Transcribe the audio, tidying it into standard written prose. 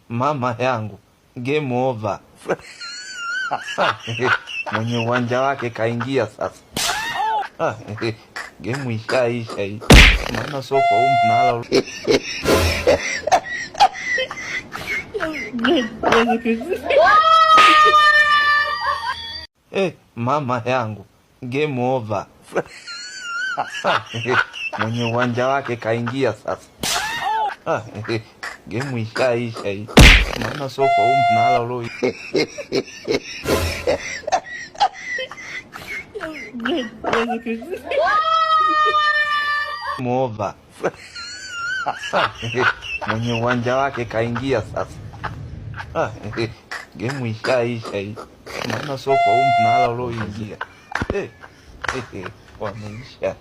Mama yangu, game over. Mwenye uwanja wake kaingia sasa. Game ishaisha hii, maana sio kwa huu mnala. Mama yangu, game over. Mwenye uwanja wake kaingia sasa. Game ishaisha hii, maana sio kwa huu mnala ulio. Game over. Mwenye uwanja wake kaingia sasa. Game ishaisha hii, maana sio kwa huu mnala ulioingia. Wameisha.